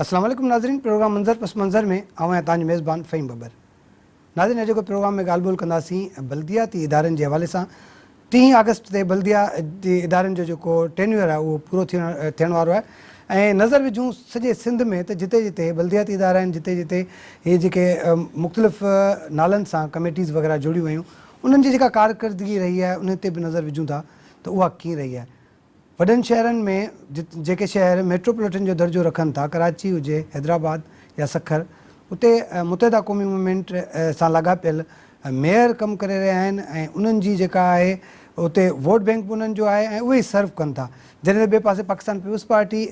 السلام عليڪم ناظرين پروگرام منظر پس منظر ۾ آئون آهيان توهان جو ميزبان فهيم ٻٻر ناظرين اڄوڪي پروگرام ۾ ڳالهه ٻولهه ڪنداسين بلدياتي ادارن جي حوالي سان ٽيهين آگسٽ تي بلدياتي ادارن جو جيڪو ٽينيوئر آهي اهو پورو ٿيڻ ٿيڻ وارو آهي ۽ نظر وجهون سڄي سنڌ ۾ ته جتي جتي بلدياتي ادارا آهن جتي جتي هي جيڪي مختلف نالن سان ڪميٽيز وغيره جوڙيون ويون انهن جي جيڪا ڪارڪردگي رهي آهي انهي تي به نظر وجهون ٿا ته اها ڪيئن رهي آهي وڏن شهرن ۾ جيڪي شهر ميٽروپوليٽن جو درجو رکن ٿا، ڪراچي هجي، حيدرآباد يا سکر، اتي متحده قومي موومينٽ سان لاڳاپيل ميئر ڪم ڪري رهيا آهن ۽ انهن جي جيڪا آهي اتي ووٽ بئنڪ به انهن جو آهي ۽ اهي ئي سرو ڪن ٿا. جڏهن ته ٻئي پاسي پاڪستان پيپلز پارٽي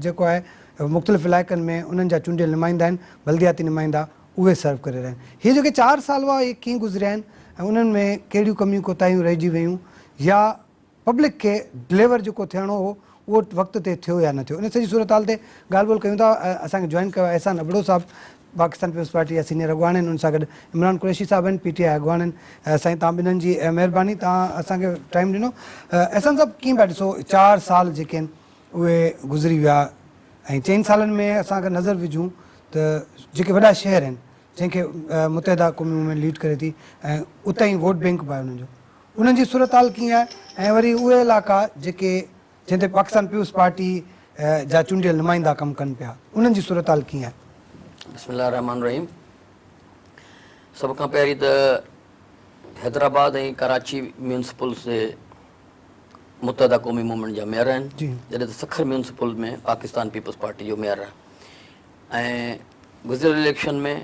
جيڪو آهي مختلف علائقن ۾ انهن جا چونڊيل نمائندا آهن، بلدياتي نمائندا اهي سرو ڪري رهيا آهن. هي جيڪي چار سال هئا اهي ڪيئن گذريا آهن ۽ انهن ۾ ڪهڙيون ڪميون ڪوتاهيون رهجي ويون يا پبلڪ کي ڊليور جيڪو ٿيڻو هو اهو وقت تي ٿيو يا نه ٿيو ان سڄي صورتحال تي ڳالهه ٻولهه ڪيون ٿا اسان کي جوائن ڪيو آهي احسان ابڙو صاحب پاڪستان پيپلز پارٽي جا سينيئر اڳواڻ آهن ان سان گڏ عمران قريشي صاحب آهن پي ٽي آء اڳواڻ آهن سائين توهان ٻنهن جي مهرباني توهان اسان کي ٽائيم ڏنو احسان صاحب ڪيئن پيا ڏسو چار سال جيڪي آهن اهي گذري ويا ۽ چئن سالن ۾ اسان اگر نظر وجهون ته جيڪي وڏا شهر آهن جنهن کي متحده قومي موومينٽ ليڊ ڪري ٿي ۽ اتان ئي ووٽ بينڪ به آهي انهن جو انهن جي صورتحال ڪيئن آهي ۽ وري اهي علائقا جيڪي جنهن تي پاڪستان پيپلز پارٽي جا چونڊيل نمائندا ڪم ڪن پيا انهن جي صورتحال ڪيئن آهي؟ بسم الله الرحمٰن الرحيم سڀ کان پهرين ته حيدرآباد ۽ ڪراچي ميونسپلز جي متحده قومي موومينٽ جا ميئر آهن جڏهن ته Sukkur municipal ۾ Pakistan peoples party جو ميئر آهي ۽ گذريل election ۾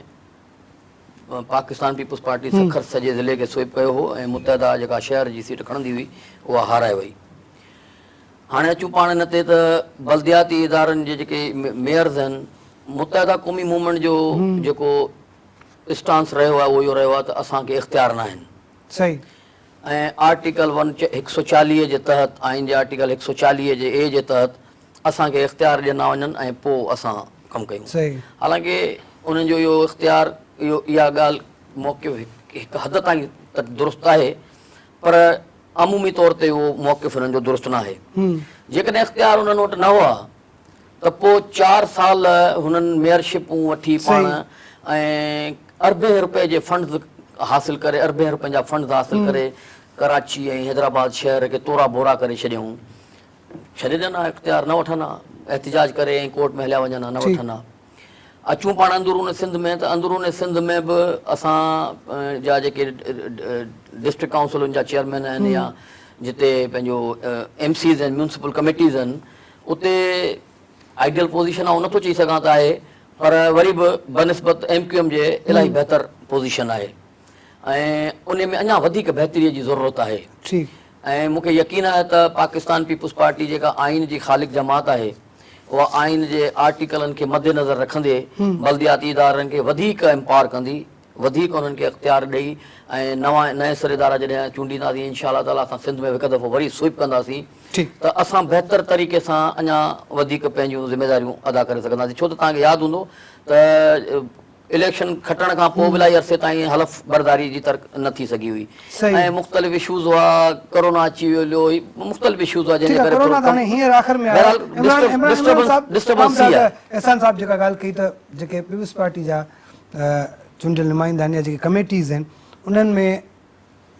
Pakistan peoples party Sukkur سڄي ضلعي کي سوئپ ڪيو هو ۽ متحده جيڪا شهر جي سيٽ کڻندي هئي اها هارائي وئي. هاڻي اچون پاڻ ان تي ته بلدياتي ادارن جي جيڪي ميئرز آهن متحده قومي موومينٽ جو جيڪو اسٽانس رهيو آهي اهو اهو رهيو آهي ته اسان کي اختيار ناهن. صحيح. ۽ آرٽيڪل ون 140 جي تحت آئين جي آرٽيڪل 140 جي اي جي تحت اسان کي اختيار ڏنا وڃن ۽ پوء اسان ڪم ڪيون. حالانڪه انهن جو اهو اختيار اهو اها ڳالهه موقف هڪ حد تائين ته درست آهي پر عمومي طور تي اهو موقف انهن جو درست ناهي. جيڪڏهن اختيار انهن وٽ نه هئا ته پوء چار سال هنن ميئرشپون وٺي پاڻ ۽ اربين رپئي جي فنڊز حاصل ڪري اربين رپين جا فنڊز حاصل ڪري ڪراچي ۽ حيدرآباد شهر کي تورا ڀورا ڪري ڇڏيائون. ڇڏي ڏين ها اختيار نه وٺن ها احتجاج ڪري ۽ ڪورٽ ۾ هليا وڃن ها نه وٺن ها اچون پاڻ اندرون سنڌ ۾ ته اندرون سنڌ ۾ به اسان جا جيڪي ڊسٽرڪٽ ڪائونسلن جا چيئرمين آهن يا جتي پنهنجو ايم سيز آهن ميونسپل ڪميٽيز آهن اتي آئيڊيل پوزيشن آئون نٿو چئي سگهان ته آهي پر وري به بنسبت ايم ڪيو ايم جي الاهي بهتر پوزيشن آهي ۽ ان ۾ اڃا وڌيڪ بهتري جي ضرورت آهي ۽ مون کي يقين آهي ته پاڪستان پيپلز پارٽي جيڪا آئين جي خالق جماعت آهي اها آئين جي آرٽيڪلن کي مدنظر رکندي بلدياتي ادارن کي وڌيڪ امپاور ڪندي وڌيڪ انهن کي اختيار ڏئي ۽ نوان نئين سر ادارا جڏهن چونڊينداسين انشاء الله تعالي اسان سنڌ ۾ هڪ دفعو وري سوئپ ڪنداسين ته اسان بهتر طريقي سان اڃا وڌيڪ پنهنجون ذميواريون ادا ڪري سگهنداسين ڇو ته توهان کي ياد هوندو ته اليڪشن کٽڻ کان پوء به الاهي عرصي تائين حلف برداري جي ترڪ نه ٿي سگهي هئي ۽ مختلف اشوز هئا ڪورونا اچي ويو هليو هي مختلف اشوز هئا جنهن جي ڪري ڪورونا ته هاڻي هينئر آخر ۾ آيو عمران عمران صاحب ڊسٽربنس ٿي آهي. احسان صاحب جيڪا ڳالهه ڪئي ته جيڪي پيپلز پارٽي جا چونڊيل نمائندا آهن يا جيڪي ڪميٽيز آهن انهن ۾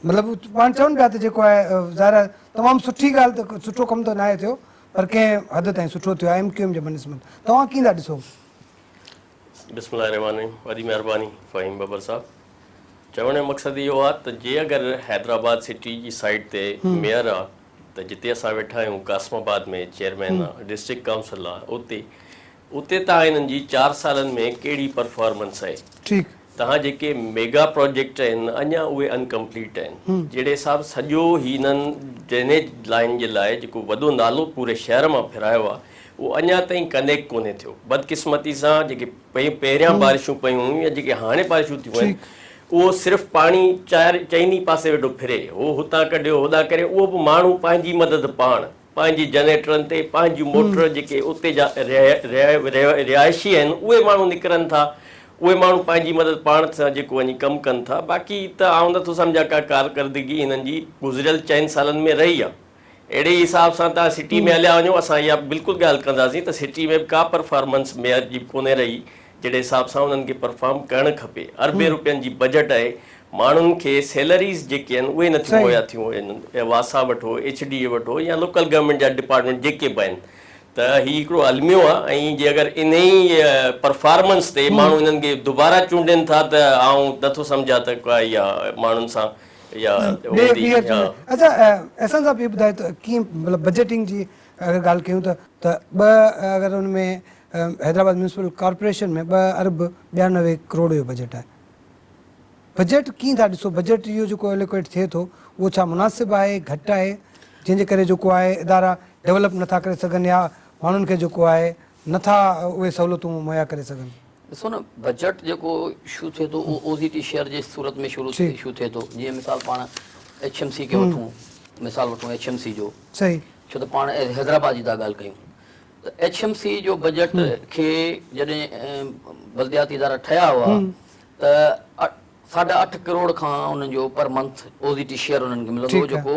مطلب پاڻ چون پيا ته جيڪو آهي ظاهر آهي تمام سٺي ڳالهه ته سٺو ڪم ته ناهي ٿيو پر ڪنهن حد تائين سٺو ٿيو آهي ايم ڪيو ايم جي بنسبت توهان ڪيئن ٿا ڏسو؟ بسم الله الرحمٰن الرحيم وڏي مهرباني فهيم ٻٻر صاحب چوڻ جو مقصد اهو آ ته جي اگر حيدرآباد سٽي جي سائيڊ تي ميئر آ ته جتي اسان ويٺا آهيون قاسم آباد ۾ چيئرمين آ ڊسٽرڪٽ ڪائونسل آ اتي اتي تهان انهن جي چار سالن ۾ ڪهڙي پرفارمنس آهي ٺيڪ تهان جيڪي ميگا پروجيڪٽ آهن اڃا اهي انڪمپليٽ آهن جهڙي حساب سڄو هي انهن ڊرينيج لائين جي لاء جيڪو وڏو نالو پوري شهر مان ڦرايو آ اهو اڃا تائين ڪنيڪٽ ڪونهي ٿيو. بدقسمتي سان جيڪي پهريان بارشون پيون هيون يا جيڪي هاڻي بارشون ٿيون آهن اهو صرف پاڻي چار چئني پاسي ويٺو ڦري هو هتان ڪڍيو هوڏانهن ڪري اهو به ماڻهو پنهنجي مدد پاڻ پنهنجي جنريٽرن تي پنهنجيون موٽر جيڪي اتي جا رهائشي آهن اهي ماڻهو نڪرن ٿا اهي ماڻهو پنهنجي مدد پاڻ سان جيڪو وڃي ڪم ڪن ٿا باقي ته آئون نٿو سمجهان ڪا ڪارڪردگي هنن جي گذريل چئن سالن ۾ رهي آهي. اهڙي ئي حساب سان توهان سٽي ۾ هليا وڃو اسان اها بلڪل ڳالهه ڪنداسين ته سٽي ۾ به ڪا پرفارمنس ميئر جي به ڪونهي رهي جهڙي حساب سان انهن کي پرفارم ڪرڻ کپي اربين روپين جي بجيٽ آهي ماڻهن کي سيلريز جيڪي آهن اهي نٿيون مهيا ٿيون وڃن واسا وٺو ايڇ ڊي اي وٺو يا لوڪل گورنمينٽ جا ڊپارٽمينٽ جيڪي به آهن ته هي هڪڙو الميو آهي ۽ جي اگر انهي پرفارمنس تي ماڻهو انهن کي دوباره چونڊين ٿا ته آئون نٿو سمجهان ته ڪا اها ماڻهن سان اها هوندي ها. اڇا احسان صاحب اهو ٻڌايو ته ڪيئن مطلب بجيٽنگ جي اگر ڳالهه ڪيون ته ته ٻه اگر ان ۾ حيدرآباد ميونسپل ڪارپوريشن ۾ ٻه ارب 92 ڪروڙ جو بجيٽ آهي بجيٽ ڪيئن ٿا ڏسو بجيٽ اهو جيڪو الوڪيٽ ٿئي ٿو اهو ڇا مناسب آهي گهٽ آهي جنهن جي ڪري جيڪو آهي ادارا ڊولپ نٿا ڪري سگهن يا ماڻهن کي جيڪو آهي نٿا اهي سهولتون مهيا ڪري سگهن. ڏسو نه بجيٽ جيڪو اشو ٿئي ٿو اهو او زي ٽي شيئر جي صورت ۾ شروع اشو ٿئي ٿو جيئن مثال پاڻ ايڇ ايم سي کي وٺون مثال وٺون ايڇ ايم سي جو صحيح ڇو ته پاڻ حيدرآباد جي ٿا ڳالهه ڪيون ته ايڇ ايم سي جو بجيٽ کي جڏهن بلدياتي ادارا ٺهيا هئا ته ساڍا اٺ ڪروڙ کان انهن جو پر منٿ او زي ٽي شيئر انهن کي ملندو هو جيڪو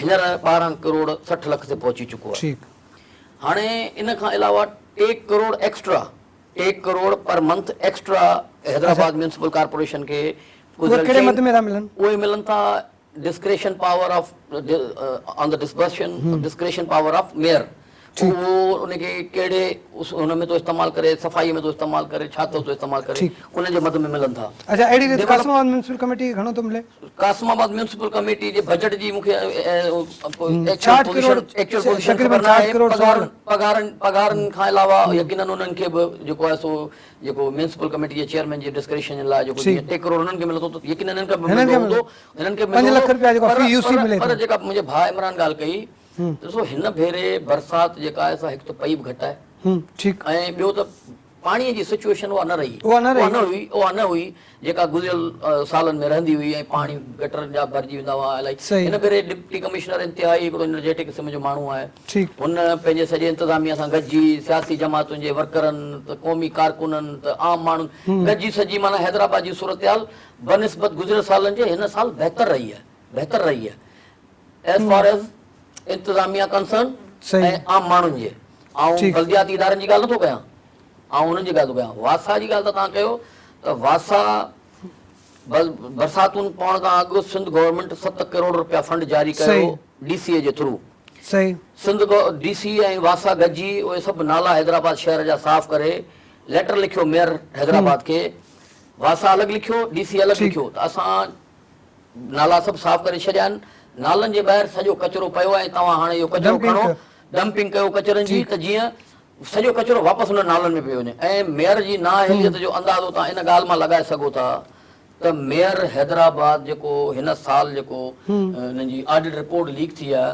هينئر 12 ڪروڙ 60 لک تي پهچي چڪو آهي. هاڻي ان کان علاوه 3 crore extra, 3 crore per month extra Hyderabad municipal corporation کي اهي ڪهڙي مد ۾ ٿا ملن؟ اهي ملن ٿا discretion power of on the disbursion discretion power of mayor اهو ان کي ڪهڙي ان ۾ ٿو استعمال ڪري صفائي ۾ ٿو استعمال ڪري ڇا ٿو استعمال ڪري ان جي مد ۾ ملن ٿا. اڇا اهڙي ريت قاسم آباد ميونسپل ڪميٽي کي گهڻو ٿو ملي؟ قاسم آباد ميونسپل ڪميٽي جي بجيٽ جي مون کي ايڪچوئل پوزيشن ايڪچوئل پوزيشن خبر نه آهي پگهارن پگهارن پگهارن کان علاوه يقينن انهن کي به جيڪو آهي سو جيڪو ميونسپل ڪميٽي جي چيئرمين جي ڊسڪريشن جي لاء جيڪو جيئن 3 ڪروڙ انهن کي ملندو ته يقينن انهن کي به ملندو هوندو هنن کي به 5 لک رپيا جيڪو في يو سي ملي ٿو. پر جيڪا منهنجي ڀاء عمران ڳالهه ڪئي ته ڏسو هن ڀيري برسات جيڪا آهي سا هڪ ته پئي به گهٽ آهي ٺيڪ ۽ ٻيو ته پاڻي جي سچوئيشن اها نه رهي اها نه رهي اها نه هئي اها نه هئي جيڪا گذريل سالن ۾ رهندي هئي ۽ پاڻي گٽرن جا ڀرجي ويندا هئا الائي هن ڀيري ڊپٽي ڪمشنر انتهائي هڪڙو انرجيٽڪ قسم جو ماڻهو آهي هن پنهنجي سڄي انتظاميه سان گڏجي سياسي جماعتن جي ورڪرن ته قومي ڪارڪنن ته عام ماڻهن گڏجي سڄي معنيٰ حيدرآباد جي صورتحال بنسبت گذريل سالن جي هن سال بهتر رهي آهي بهتر رهي آهي ايز فار ايز انتظاميه ڪنسرن ۽ عام ماڻهن جي آئون بلدياتي ادارن جي ڳالهه نٿو ڪيان آئون انهن جي ڳالهه ٿو ڪيان واسا جي ڳالهه ته توهان ڪيو ته واسا برساتن پوڻ کان اڳ سنڌ گورنمينٽ 7 ڪروڙ روپيا فنڊ جاري ڪيو ڊي سي اي جي ٿرو سنڌ ڊي سي ۽ واسا گڏجي اهي سڀ نالا حيدرآباد شهر جا صاف ڪري ليٽر لکيو ميئر حيدرآباد کي واسا الڳ لکيو ڊي سي الڳ لکيو ته اسان نالا سڀ صاف ڪري ڇڏيا آهن، نالن جي ٻاهر سڄو ڪچرو پيو آهي ۽ توهان هاڻي اهو ڪچرو کڻو، ڊمپنگ ڪيو ڪچرن جي ته جيئن سڄو ڪچرو واپس انهن نالن ۾ پيو وڃي ۽ ميئر جي نااهليت جو اندازو توهان ان ڳالهه مان لڳائي سگهو ٿا ته ميئر حيدرآباد جيڪو هن سال جيڪو انهن جي آڊٽ رپورٽ ليڪ ٿي آهي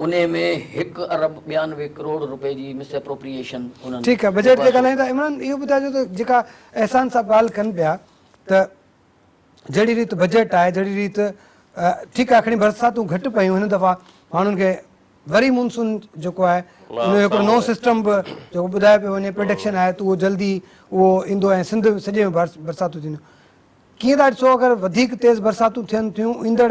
انهي ۾ هڪ ارب 92 ڪروڙ روپئي جي مس اپروپريئيشن انهن ٺيڪ آهي بجيٽ تي ڳالهايون ٿا عمران اهو ٻڌائجو ته جيڪا احسان صاحب ڳالهه ڪن پيا ته جهڙي ريت بجيٽ آهي جهڙي ريت ٺيڪ آهي کڻي برساتون گهٽ پيون هن دفعا ماڻهن کي وري مونسون جيڪو آهي ان جو هڪڙو نئون سسٽم به جيڪو ٻڌايو پيو وڃي پرڊڪشن آهي ته اهو جلدي اهو ايندو ۽ سنڌ سڄي ۾ برساتون ٿينديون ڪيئن ٿا ڏسو اگر وڌيڪ تيز برساتون ٿين ٿيون ايندڙ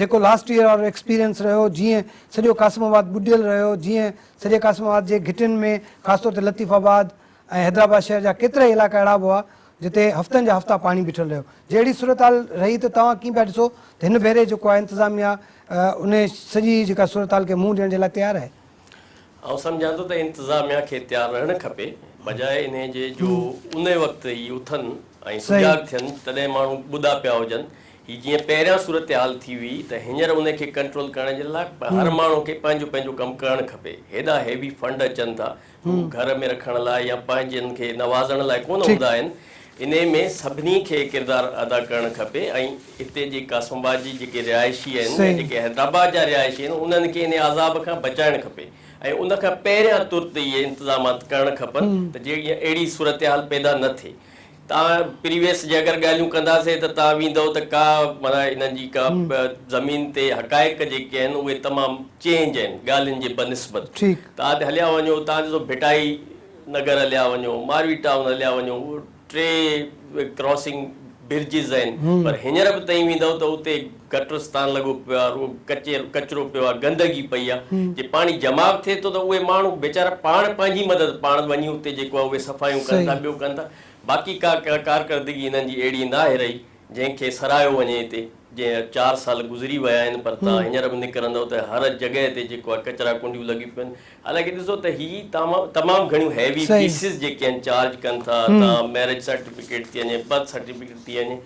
جيڪو لاسٽ ييئر وارو ايڪسپيرينس رهيو جيئن سڄو قاسم آباد ٻڏيل رهيو جيئن سڄي قاسم آباد جي گهٽين ۾ خاص طور تي لطيف آباد ۽ حيدرآباد شهر جا ڪيترائي علائقا اهڙا به هئا جتي هفتن جا هفتا پاڻي بيٺل رهيو. جي اهڙي صورتحال رهي ته توهان ڪيئن پيا ڏسو ته هن ڀيري جيڪو آهي انتظاميا انهي سڄي جيڪا صورتحال کي منهن ڏيڻ جي لاء تيار آهي؟ آئون سمجهان ٿو ته انتظاميا کي تيار رهڻ کپي بجاء انهي جي جو انهي وقت ئي اٿن ۽ سجاڳ ٿين تڏهن ماڻهو ٻڌا پيا هجن. هي جيئن پهريان صورتحال ٿي هئي ته هينئر انهي کي ڪنٽرول ڪرڻ جي لاء هر ماڻهو کي پنهنجو پنهنجو ڪم ڪرڻ کپي. هيڏا هيوي فنڊ اچن ٿا هو گهر ۾ رکڻ لاء يا پنهنجن کي نوازڻ لاء ڪونه هوندا آهن. انهي ۾ سڀني کي ڪردار ادا ڪرڻ کپي ۽ هتي جي قاسم آباد جي جيڪي رهائشي آهن يا جيڪي حيدرآباد جا رهائشي آهن انهن کي انهي عذاب کان بچائڻ کپي ۽ ان کان پهريان ترت اهي انتظامات ڪرڻ کپن ته جيئن اهڙي صورتحال پيدا نه ٿئي. توهان پريويس جي اگر ڳالهيون ڪنداسين ته توهان ويندؤ ته ڪا معنيٰ انهن جي ڪا زمين تي حقائق جيڪي آهن اهي تمام چينج آهن ڳالهين جي بنسبت توهان تي هليا وڃو توهان ڏسو ڀٽائي نگر هليا وڃو ماروي ٽائون هليا وڃو ٽي ڪراسنگ برجز آهن پر هينئر به تئين ويندؤ ته اتي گٽرستان لڳو پيو آهي رڳو ڪچي ڪچرو پيو آهي گندگي پئي آهي جي پاڻي جمع به ٿئي ٿو ته اهي ماڻهو ويچارا پاڻ پنهنجي مدد پاڻ وڃي اتي جيڪو آهي اهي صفايون ڪن ٿا ٻيو ڪن ٿا باقي ڪا ڪارڪردگي هنن جي اهڙي ناهي رهي جنهن کي سراهيو وڃي هتي جنهن چار سال گذري ويا آهن پر توهان هينئر به نڪرندؤ ته هر جڳهه تي جيڪو آهي ڪچرا ڪونڊيون لڳيون پيون آهن حالانڪه ڏسو ته هي تمام گهڻيون هيوي فيسز جيڪي آهن چارج ڪن ٿا توهان ميرج سرٽيفڪيٽ ٿي وڃي برٿ سرٽيفڪيٽ ٿي وڃي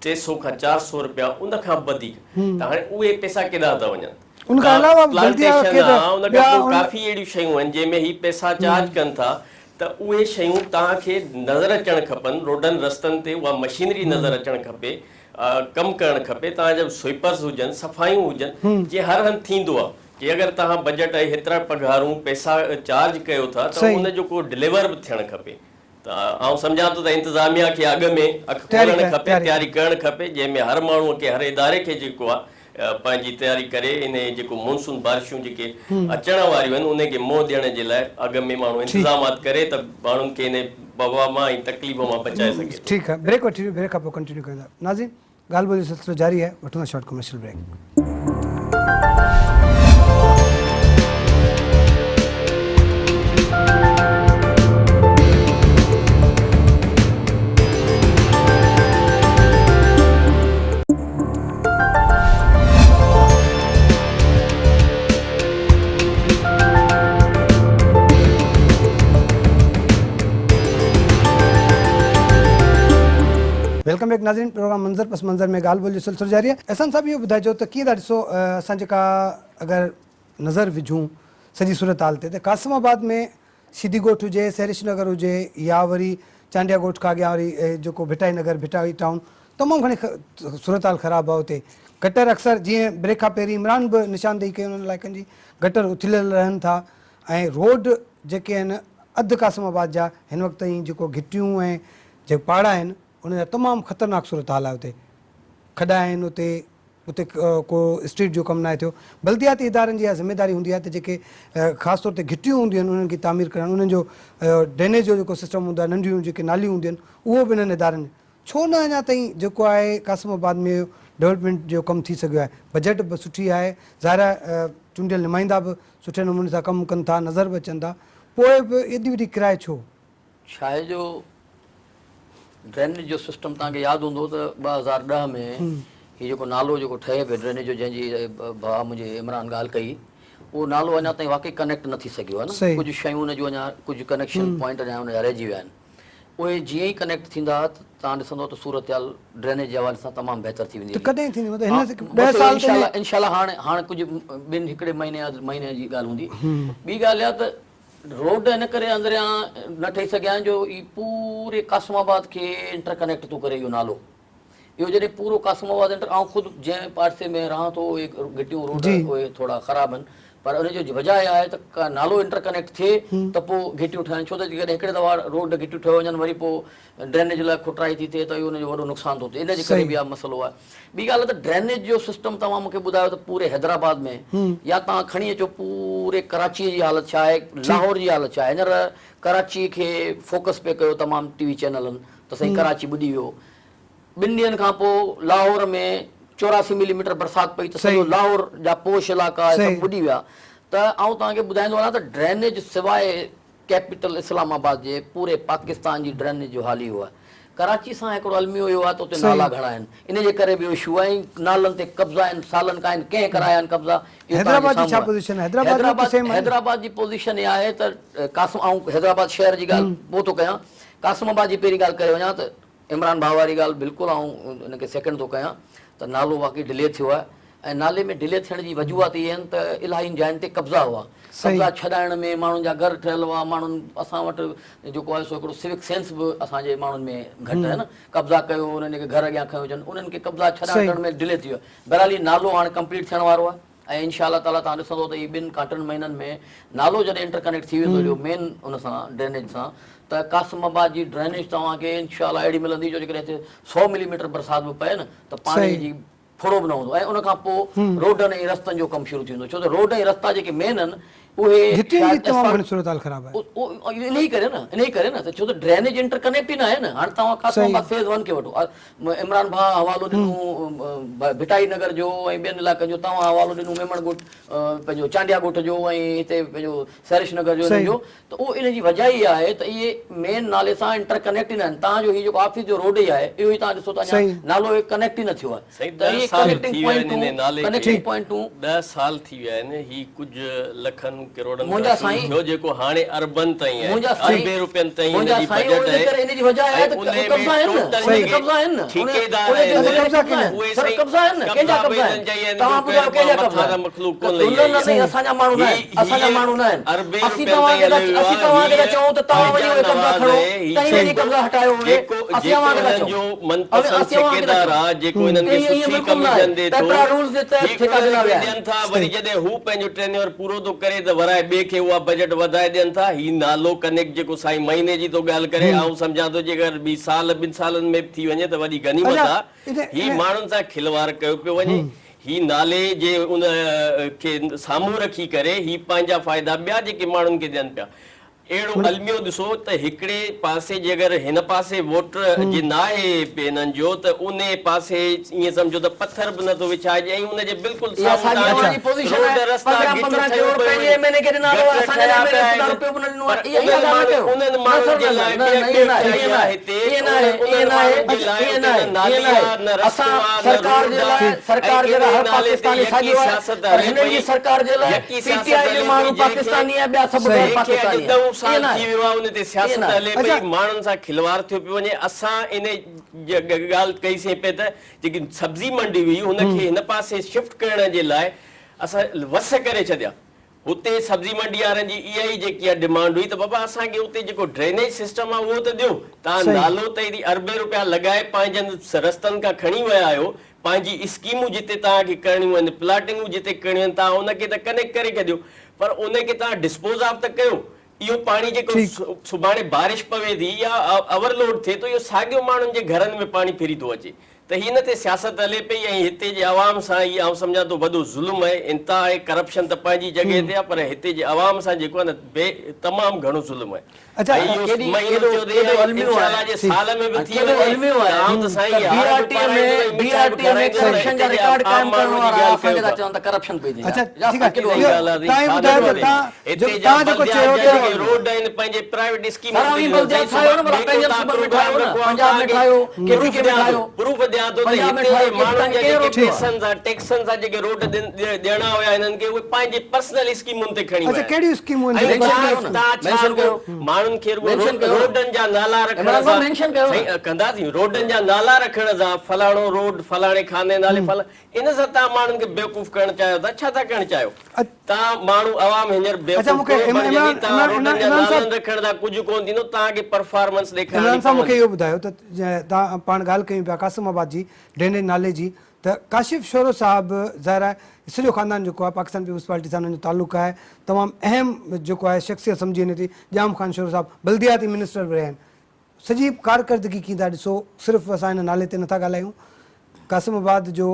300 کان 400 رپيا ان کان به وڌيڪ ته هاڻي اهي پئسا ڪيڏانهن ٿا وڃن ان کان علاوه به بلديا کي ته ان کان پوء ڪافي اهڙيون شيون آهن جنهن ۾ هي پئسا چارج ڪن ٿا ته اهي شيون توهان کي نظر اچڻ کپن، روڊن رستن تي اها مشينري نظر اچڻ کپي، ڪم ڪرڻ کپي، توهان جا سوئپرز هجن، صفايون هجن، جيئن هر هنڌ ٿيندو آهي. جي اگر توهان بجيٽ ۽ هيترا پگهارون پئسا چارج ڪيو ٿا ته ان جو ڪو ڊليور به ٿيڻ کپي. ته آئون سمجهان ٿو ته انتظاميا کي اڳ ۾ اک کولڻ کپي، تياري ڪرڻ کپي، جنهن ۾ هر ماڻهوء کي هر اداري کي جيڪو آهي پنهنجي تياري ڪري انهي جيڪو مونسون بارشون جيڪي اچڻ واريون آهن انهي کي منهن ڏيڻ جي لاء اڳ ۾ ماڻهو انتظامات ڪري ته ماڻهن کي انهي وبا مان ۽ تڪليف مان بچائي سگهي ٿو. ٺيڪ آهي بريڪ وٺي بريڪ کان پوء ڪنٽينيو ڪيون ٿا ناظرين ڳالهه ٻولهه جو سلسلو جاري آهي وٺون ٿا short commercial break. Welcome back ناظرين پروگرام منظر پس منظر ۾ ڳالهه ٻولهه جو سلسلو جاري آهي احسان صاحب اهو ٻڌائجو ته ڪيئن ٿا ڏسو اسان جيڪا اگر نظر وجهون سڄي صورتحال تي ته قاسم آباد ۾ سيدي ڳوٺ هجي، سحرش نگر هجي يا وري چانڊيا ڳوٺ کان اڳيان وري جيڪو ڀٽائي نگر، ڀٽائي ٽائون تمام گهڻي صورتحال خراب آهي اتي گٽر اڪثر جيئن بريڪ کان پهرين عمران به نشاندهي ڪئي انهن علائقن جي گٽر اٿليل رهن ٿا ۽ روڊ جيڪي آهن اڌ قاسم آباد جا هن وقت تائين جيڪو گهٽيون ۽ جيڪي پاڙا آهن انهن جا تمام خطرناڪ صورتحال آهي اتي کڏا آهن اتي اتي ڪو اسٽريٽ جو ڪم ناهي ٿيو. بلدياتي ادارن جي اها ذميواري هوندي آهي ته جيڪي خاص طور تي گهٽيون هونديون آهن انهن کي تعمير ڪرڻ انهن جو ڊرينيج جو جيڪو سسٽم هوندو آهي ننڍيون جيڪي ناليون هونديون آهن اهو به انهن ادارن ڇو نه اڃا تائين جيڪو آهي قاسم آباد ۾ ڊولپمينٽ جو ڪم ٿي سگهيو آهي بجيٽ به سٺي آهي ظاهر آهي چونڊيل نمائندا به سٺي نموني سان ڪم ڪن ٿا نظر به اچن ٿا پوء به ايڏي وڏي ڪرائي ڇو؟ ڇاهي جو ڊرينيج جو سسٽم توهان کي ياد هوندو ته 2010 ۾ هي جيڪو نالو جيڪو ٺهي پيو ڊرينيج جو جنهن جي ڀاء منهنجي عمران ڳالهه ڪئي اهو نالو اڃا تائين واقعي ڪنيڪٽ نه ٿي سگهيو آهي نه ڪجهه شيون ان جون اڃا ڪجهه ڪنيڪشن پوائنٽ اڃا ان جا رهجي ويا آهن اهي جيئن ئي ڪنيڪٽ ٿيندا ته توهان ڏسندو ته صورتحال ڊرينيج جي حوالي سان تمام بهتر ٿي ويندي ته ڪڏهن ٿيندي مطلب هن 10 سال انشاء الله انشاء الله هاڻي هاڻي ڪجهه ٻن هڪڙي مهيني مهيني جي ڳالهه هوندي ٻي ڳالهه اها ته روڊ ان ڪري اندريان نه ٺهي سگهيا آهن جو هي پوري قاسم آباد کي انٽر ڪنيڪٽ ٿو ڪري اهو نالو اهو جڏهن پورو قاسم آباد انٽر آئون خود جنهن پارسي ۾ رهان ٿو اهي گهٽيون روڊ اهي ٿورا خراب آهن پر ان جو وجهه اها آهي ته نالو انٽر ڪنيڪٽ ٿئي ته پوء گهٽيون ٺهن ڇو ته جيڪڏهن هڪڙي دفعا روڊ گهٽيون ٺهيو وڃن وري پوء ڊرينيج لاء کوٽرائي ٿي ٿئي ته اهو ان جو وڏو نقصان ٿو ٿئي ان جي ڪري به اها مسئلو آهي. ٻي ڳالهه ته ڊرينيج جو سسٽم توهان مون کي ٻڌايو ته پوري حيدرآباد ۾ يا توهان کڻي اچو پوري ڪراچي جي حالت ڇا آهي لاهور جي حالت ڇا آهي هينئر ڪراچي کي فوڪس پئي ڪيو تمام ٽي وي چينلن ته سائين ڪراچي ٻڏي ويو ٻن ڏينهن کان پوء لاهور ۾ 84 ملي ميٽر برسات پئي ته سڄو لاهور جا پوش علائقا سڀ ٻڏي ويا ته آئون توهان کي ٻڌائيندو هلان ته ڊرينيج سواء ڪيپيٽل اسلام آباد جي پوري پاڪستان جي ڊرينيج جو حال اهو آهي. ڪراچي سان هڪڙو الميو اهو آهي ته اتي نالا گهڻا آهن. ان جي ڪري به اهو اشو آهي ۽ نالن تي قبضا آهن سالن کان آهن ڪنهن ڪرايا آهن قبضا اهو توهان جي سامهون آهي. حيدرآباد جي پوزيشن اها آهي ته قاسم آئون حيدرآباد شهر جي ڳالهه پوء ٿو ڪيان قاسم آباد جي پهرين ڳالهه ڪري وڃان ته عمران ڀاء واري ڳالهه بلڪل آئون ان کي سيڪنڊ ٿو ڪيان ته نالو واقعي ڊلي ٿيو آهي ۽ نالي ۾ ڊلي ٿيڻ جي وجوهات اهي آهن ته الاهين جاين تي قبضا هئا قبضا ڇڏائڻ ۾ ماڻهن جا گهر ٺهيل هئا ماڻهن اسان وٽ جيڪو آهي سو هڪڙو سوڪ سينس به اسان جي ماڻهن ۾ گهٽ آهي نه قبضا ڪيو انهن کي گهر اڳيان کنيو هجن انهن کي قبضا ڇڏائڻ ڪرڻ ۾ ڊلي ٿي ويو بهرحال هي نالو هاڻي ڪمپليٽ ٿيڻ وارو آهي ۽ انشاء الله تعالي توهان ڏسندو ته هي ٻن کان ٽن مهينن ۾ نالو جڏهن انٽر ڪنيڪٽ ٿي ويندو جو مين ان سان ڊرينيج سان ته قاسم آباد جي ڊرينيج توهان کي انشاء الله اهڙي ملندي جو جيڪڏهن هتي 100 ملي ميٽر برسات به پئي نه ته پاڻي جي ڦڙو به نه هوندو ۽ ان کان پوء روڊن ۽ رستن جو ڪم شروع ٿي ويندو ڇو ته روڊ ۽ رستا جيڪي مين آهن اهي گهٽين جي شايد تمام اسفالٽ گهڻي صورتحال خراب آهي. انهي ڪري نه انهي ڪري نه ته ڇو ته ڊرينيج انٽر ڪنيڪٽ ئي نه آهي نه هاڻي توهان قاسم صحيح آباد فيز ون کي وٺو عمران ڀاء حوالو ڏنو ڀٽائي نگر جو ۽ ٻين علائقن جو توهان حوالو ڏنو ميمڻ ڳوٺ پنهنجو چانڊيا ڳوٺ جو ۽ هتي پنهنجو سحرش نگر جو انهن صحيح جو ته اهو ان جي وجه اها آهي ته اهي مين نالي سان انٽر ڪنيڪٽ ئي نه آهن توهان جو هي جيڪو آفيس جو روڊ ئي آهي اهو ئي توهان ڏسو ته اڃا صحيح نالو ڪنيڪٽ ئي نه ٿيو آهي سائين ته ڏهه اهي سال ڪنيڪٽنگ ٿي ويا آهن پوائنٽون انهي نالي کي ڪنيڪٽنگ پوائنٽون ڏهه سال ٿي ويا آهن هي ڪجهه لکن ڪروڙن منهنجا کان شروع سائين ٿيو جيڪو هاڻي اربن تائين آهي منهنجا سائين اربين روپين تائين هن منهنجا جي سائين بجيٽ ان آهي ڪري ان جي وجه ۽ آهي ته انهي ۾ قبضا آهن نه ٽوٽل ان تي جيڪي قبضا آهن نه ان ٺيڪيدار ان تي آهن اڇا ان تي قبضا قبضا ڪنهن آهن اهي سر سائين قبضا آهن نه ڪنهن جا قبضا به قبضا انهن آهن جا ئي آهن توهان ٻيو ٻڌايو ڪنهن ڪنهن جا قبضا مٿان ته آهن مخلوق ته ڪونه لهي نه آئي نه آهي سائين صحيح اسان جا ماڻهو نه هي آهن اسان جا هيء ماڻهو نه آهن اربين اسين روپين توهان تائين کي ٿا هليو ويو اسين آهي توهان کي ٿا هيء چئون ته توهان وڃي پنهنجا اهي قبضا نواز کڻو آهي هي تئين وڃي جيڪو قبضا هٽايو اهي جيڪو اسين جيڪو اوهان کي ٿا انهن چئون جو من اوهين پسند اسين اوهان کي ٿا ٺيڪيدار چئون آ جيڪو انهن ته کي اهو ائين سٺي بلڪل نه آهي ڪميشن ڏي ٿو پيپرا رولز جي تحت هي ٺيڪا انهن ڏنا کي ويا آهن ڏين ٿا وري صحيح جڏهن هو پنهنجو ٽينيور پورو ٿو ڪري ته ورائي ٻئي کي اها بجيٽ وڌائي ڏين ٿا هي نالو ڪنيڪٽ جيڪو سائين مهيني جي ٿو ڳالهه ڪري آئون سمجهان ٿو جيڪر ٻي سال ٻن سالن ۾ به ٿي وڃي ته وڏي غنيمت اڇا آ ان هي ان ماڻهن سان کلواڙ ڪيو پيو وڃي هي نالي جي ان کي سامهون رکي ڪري هي پنهنجا فائدا ٻيا جيڪي ماڻهن کي ڏين پيا اهڙو الميو ڏسو ته هڪڙي پاسي جي اگر هن پاسي ووٽ جي ناهي هنن جو ته انهي پاسي ائين سمجهو ته پٿر به نٿو وڇائجي ۽ ان جي بلڪل اها سامهون ساڳي توهان اوهان جا جي پوزيشن روڊ آهي رستا پندرهن گٽر پندرهن ٺهيو ڪروڙ پيو پنهنجي وڃي ايم اين اي کي ڏنا اٿو گٽر اسان جي ٺهيا ايم اين پيا اي سڌا آهن روپيو به نه ڏنو پر آهي اها اها انهن ڳالهه نه ماڻهن ڪيو انهن نه ماڻهن سر جي نه لاء نه به نه ائين ناهي اڳتي ائين ناهي هتي ائين ناهي انهن ائين ناهي ماڻهن جي لاء ائين اتي ناهي نه نالي ائين ناهي آ نه رستو اسان آ نه سرڪار روڊ جي آ لاء ۽ سرڪار جي لاء انهي هر نالي تي پاڪستاني يڪي ساڳيو آهي سياست پر هلي هنن جي پئي سرڪار جي لاء يڪي پي ٽي سياست آء جو هلي پئي ماڻهو جنهن کي پاڪستاني آهي ٻيا سڀ غير جنهن کي اڄ پاڪستاني آهن ڏهون ائين سال ناهي ٿي ويو آهي ان تي ائين سياست ناهي هلي اڇا پئي ماڻهن سان کلواڙ ٿيو پيو وڃي اسان ان ڳالهه ڪئي سين پئي ته جيڪي سبزي منڊي هئي ان کي هن پاسي شفٽ ڪرڻ جي لاء اسان وس ڪري ڇڏيا هتي سبزي منڊي وارن جي اها ئي جيڪي آهي ڊمانڊ هئي ته بابا اسان کي اتي جيڪو ڊرينيج سسٽم آهي اهو ته ڏيو توهان صحيح نالو ته ايڏي اربين روپيا لڳائي پنهنجن رستن کان کڻي ويا آهيو پنهنجي اسڪيمون جتي توهان کي ڪرڻيون آهن پلاٽنگون جتي ڪرڻيون آهن توهان ان کي ته ڪنيڪٽ ڪري ڇڏيو پر ان کي توهان ڊسپوز آف ته ڪيو اهو پاڻي جيڪو ٺيڪ سڀاڻي بارش پوي ٿي يا اوور لوڊ ٿئي ٿو اهو ساڳيو ماڻهن جي گهرن ۾ پاڻي ڦري ٿو اچي ته هي ان تي سياست هلي پئي ۽ هتي جي عوام سان هي آئون سمجهان ٿو وڏو ظلم آهي انتها آهي ڪرپشن ته پنهنجي جڳهه تي آهي پر هتي جي عوام سان جيڪو آهي نه بي تمام گهڻو ظلم آهي اڇا ۽ اهو ڪيڏي مهينو ڪيڏو چيو ته ڪيڏو اها الميو انشاء الله آهي جي ٺيڪ سال ۾ به ۽ ٿي ڪيڏو وڃي الميو ته آهي آئون ته سائين ته اهي بي هار آر به ٽي ۾ پارائيندس ۽ بي مٺائي آر به ٽي ۾ کارائيندس ۽ ڪرپشن هتي جا جي رڪارڊ عام قائم ڪرڻ ماڻهو جي وارا ڳالهه اسان ڪيو کي ٿا ٿا. چون ته ڪرپشن پئي ٿئي اڇا يار يا ٺيڪ اسان آهي ڪيڏو اهو الميو آهي ڳالهه آهي توهان ڇا ٻڌايو ٿو ته ڪري توهان هتي جيڪو جا توهان جيڪو بلديات چيو جا ته جيڪي روڊ آهن پنهنجي پرائيويٽ اسڪيمن سر تي اوهين ڏنل بلديات سائين ٺاهيو نه سڀاڻي ڀلا ٻئي ڪو پنهنجن توهان صوبن ۾ پروگرام ٺاهيو نه رکو آئون پنجاب توهان ۾ کي ٺاهيو ڪي پي پروف ڪي ۾ ڏيان ٿو ٺاهيو پروف ڏيان ٿو ته پنجاب ۾ هتي جي ٺاهيو ڪي ماڻهن تان جا ڪير جيڪي روڊ ٺهيو آهي پئسن سان ٽيڪسن سان جيڪي روڊ ڏيڻا هيا هنن کي اهي پنهنجي پرسنل اسڪيمن تي کڻي اڇا ويا آهن ڪهڙيون اسڪيمون آهن ۽ جيڪي ڇا پرسنل مينشن ڪيو نه توهان ڇا مينشن رڳو ڪيو ماڻهن کي رڳو مينشن ڪيو نه روڊن جا نالا رکڻ عمران صاحب سان مينشن ڪيو نه سائين ڪنداسين روڊن جا نالا رکڻ سان فلاڻو روڊ فلاڻي خاني نالي فلاڻي ان سان توهان ماڻهن کي بيوقوف ڪرڻ چاهيو ٿا ڇا ٿا ڪرڻ چاهيو توهان ماڻهو عوام هينئر اڇا بيوقوف مونکي ڪونه بڻجندي عمران توهان عمران روڊن جا عمران نالن صاحب رکڻ سان ڪجهه ڪونه ٿيندو توهان کي پرفارمنس ڏيکارڻي عمران صاحب مونکي پوندي. اهو ٻڌايو ته توهان پاڻ ڳالهه ڪيون پيا قاسم آباد جي ڊرينيج نالي جي ته ڪاشف شورو صاحب ظاهر آهي سڄو خاندان جيڪو آهي پاڪستان پيپلز پارٽي سان انهن جو تعلق آهي تمام اهم جيڪو آهي شخصيت سمجهي وڃي ٿي ڄام خان شورو صاحب بلدياتي منسٽر به رهيا آهن سڄي ڪارڪردگي ڪيئن ٿا ڏسو صرف اسان هن نالي تي نٿا ڳالهايون قاسم آباد جو